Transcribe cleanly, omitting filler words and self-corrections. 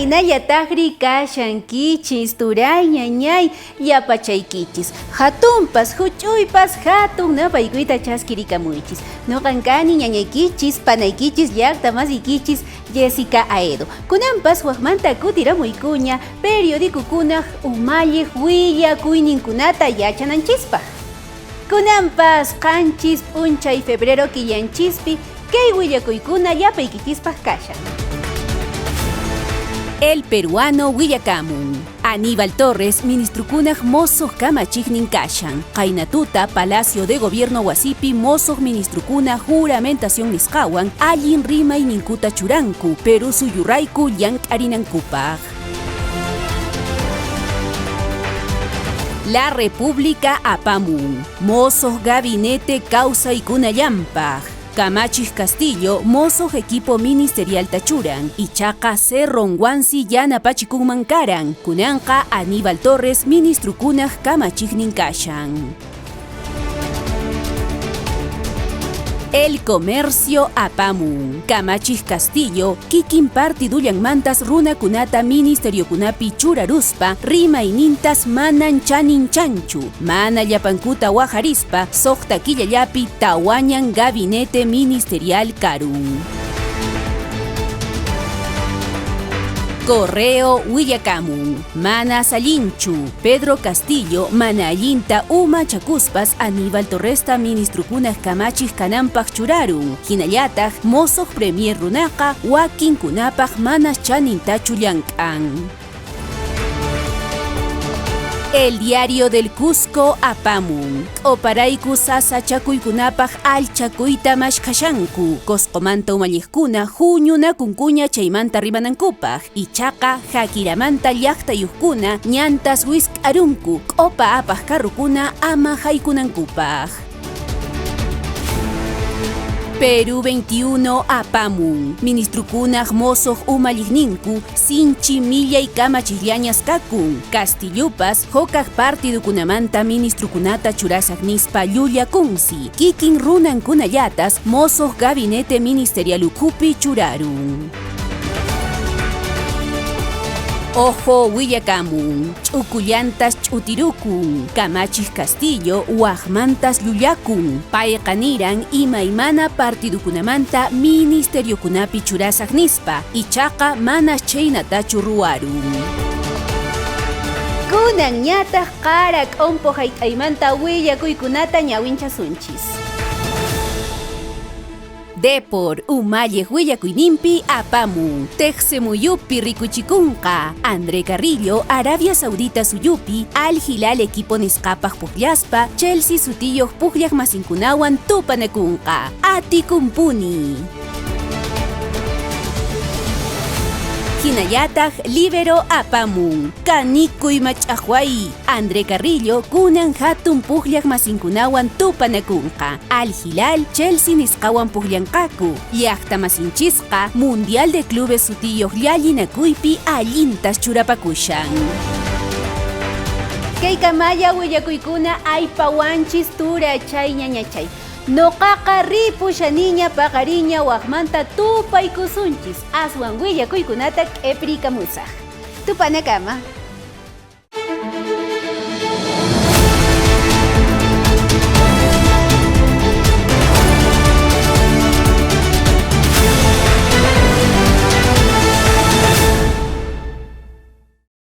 Imaynallataqri kashankichis, turay, ñañay, llapachaykichis. Hatunpas, huch'uypas, hatun napaykuyta chaskirikamuychis. Noqan kani ñañaykichis, panaykichis, llaqta masiykichis, Jessica Aedo. Kunanpas wakmanta kutiramuykuña periodicokunaq umalliq willakuyninkunata yachananchispaq. Kunanpas 7 p'unchay febrero killanchispi kay willakuykuna llapaykichispaq kashan. El Peruano willakamun. Aníbal Torres ministrukunaq mosoq kamachiqnin kashan. Qaynatuta Palacio de Gobierno wasipi mosoq ministrukuna juramentación nisqawan allin rimayninkuta churanku, Perú suyurayku llank'arinankupaq. La República apamun. Mosoq gabinete kawsaykunallampaq. Kamachiq Castillo mosoq equipo ministerial tachuran, ichaqa Cerron Wansi yanapachikunman karan, kunanqa Aníbal Torres ministrukunaq kamachiqnin kashan. El Comercio apamun. Kamachiq Castillo, kikin partidullanmantas runakunata ministeriokunapi churaruspa, rimaynintas manan chaninchanchu, mana llapankuta wajarispa, suqta killallapi tawañan gabinete ministerial karun. Correo willakamun. Mana allinchu. Pedro Castillo mana allinta umachakuspas Aníbal Torresta ministrukunaq kamachiq kananpaq churarun. Hinallataq mosoq premier runaqa wakinkunapaq manas chanintachu llank'an. El Diario del Cusco apamun. Q'uparayku sasachakuykunapaq allchakuyta mashkhashanku. Qosqomanta umalliqkuna huñunakunkuña chaymanta rimanankupaq. Ichaqa hakiramanta llaqtayuqkuna ñantas wisk'arunku q'upa apaq carrukuna ama haykunankupaq. Perú 21 apamun. Ministrukunaq mosoq umalliqninku sinchi millay kamachiqllañas kakun. Castillopas hukaq partidukunamanta ministrukunata churasaq nispa llullakunsi. Kikin runankunallatas mosoq gabinete ministerial ukhupi churarun. Ojo willakamun, ch'ukullantas ch'utirukun, Kamachiq Castillo waqmantas llullakun, payqa niran imaymana partidukunamanta ministeriokunapi churasaq nispa, ichaqa manas chhaynatachu ruwarun. Kunan ñataq qara k'umpu hayt'aymanta willakuykunata ñawinchasunchis. Depor umalliq willakuyninpi apamun. Teqsimuyupi rikuchikunqa. André Carrillo, Arabia Saudita suyupi, Al Hilal equipo nisqapaq pukllaspa, Chelsea sutiyuq pukllaq masinkunawan tupanakunqa. Atikunpuni. Hinallataq libero apamun. Kanikuy mach'aqway. André Carrillo kunan hatun pukllaq masinkunawan tupanakunqa. Al Hilal Chelsea nisqawan pukllanqaku. Llaqta masinchisqa Mundial de Clubes sutiyuq llallinakuypi allintas churapakushan. Kay kamalla willakuykuna aypawanchis turachay ñañachay. Noqaqa ripushaniña paqariña waqmanta tupaykusunchis aswan willakuykunata k'eprikamusaq. Tupanakama.